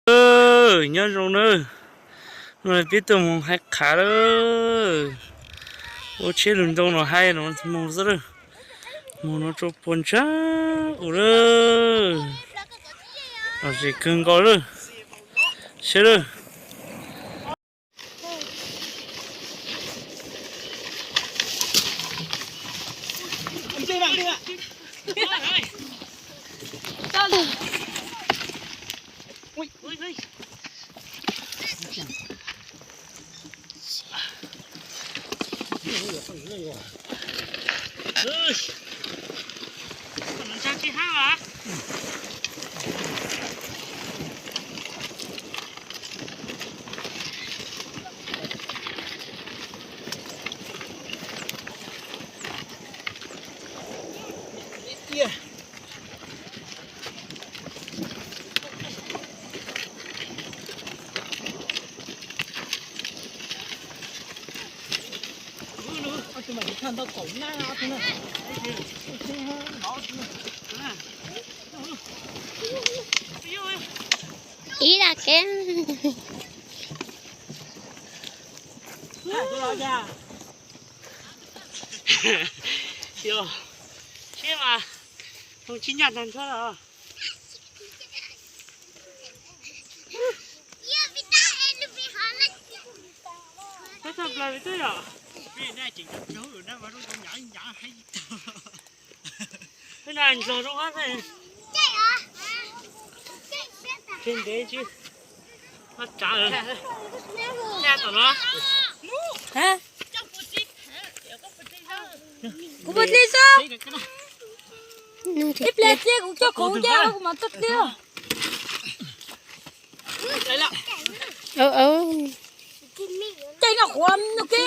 Nyob zoo na, no peb tuaj moog haib qhav lawm. Ua tsheb lug ntoo no haib no moog xwb lawm. Moog no tsuas puag ntshav ua lawm. Lom zem kawg nkaus lawm. Saib lawm. Ib dag kev. Yog, tsheb mas, tsis nyaj tag nrho los. Tag plaws li twb yom. Peb na nrog zoo qab, tsis ntev tsis, tsav, nyaj tom no. Kuv puas dle xwb. Ib pliag cia kuv coj khoom ncaj kuv mam tuaj dle. Caij no qhuav no ke.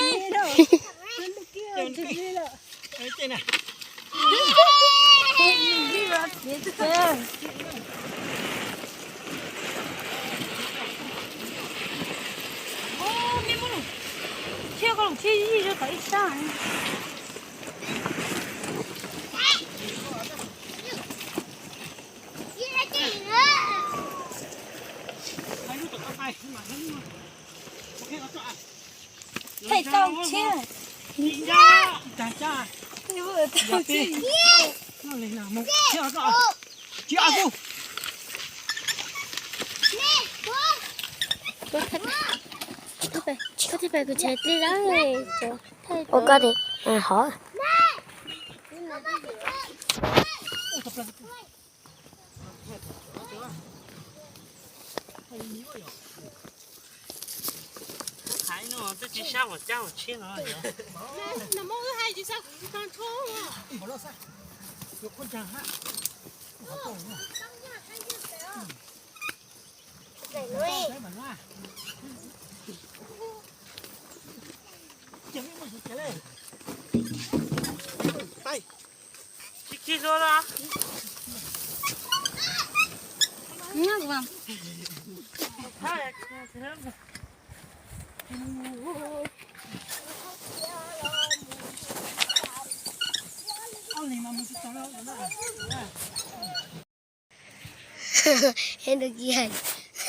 Thiab koj los thiab ib zoo tom ib sab. Thaij tau thiab. Koj thiaj pais kuv tsev tij lawm. Ua koj hov.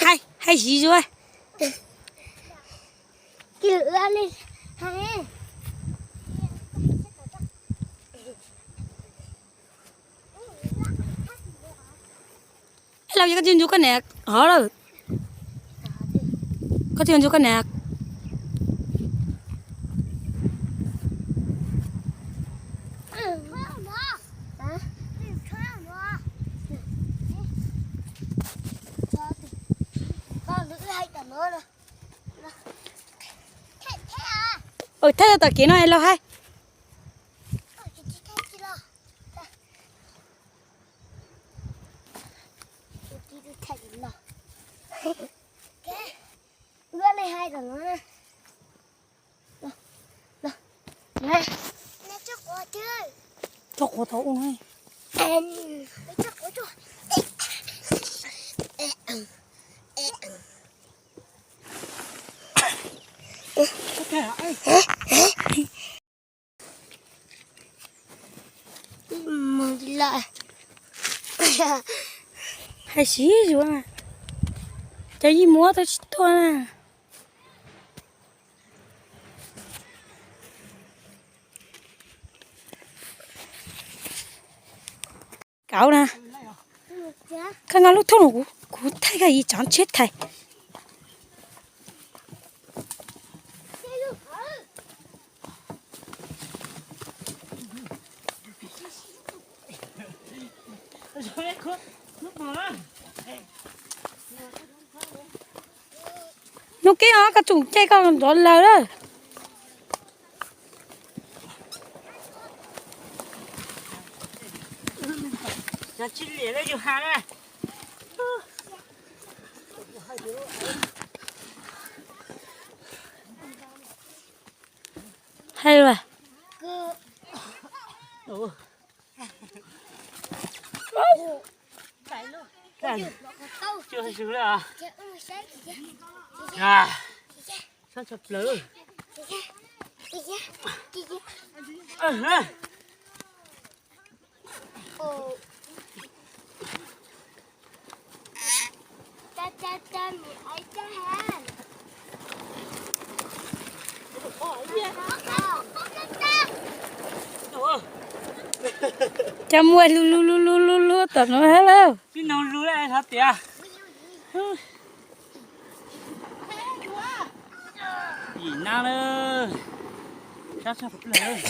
Hais, hais ziv zuav. Laus, yog koj tsis ncu koj niam hov lawm, koj tsis ncu koj niam. Thaij tau tom kev no laus hais. Tso quav tau ua. Hais siv zuav mas. Cov yij muab tau tsis tuaj na. Kauv na. Koj nqa lub thoob no kuv, kuv thaij koj ib tsam tsheb thais. Hnub kib os, koj tsum caij koj nrov lawg lawm. Hais lus. Cov muaj lug lug lug lug lug lug tom no hab lauj. Tib nug lug hov tias. Yim nab lawm. Sab tshaj plaws.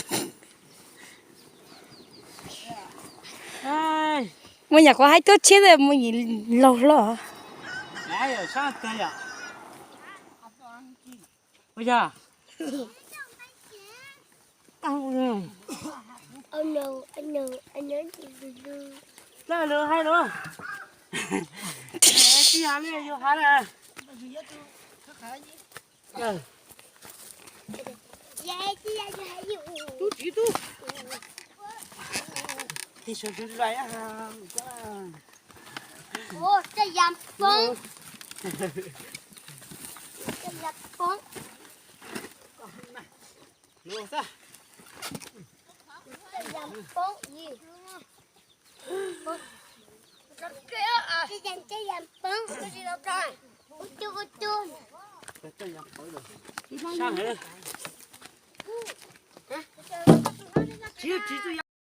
Muaj nyuam qhuav haib tuab tshiab tes muaj yim laug hlob. Ua yog. Lawv lawv haib lawm. Tij hav li yus hav lawm. Tub tsis tub. Tig sawv sawv lais. Ua, tej yam poob. Tej yam poob. Tej yam poob. Tej yam, tej yam poob. Ua tug ua tug. Tsis tsis tug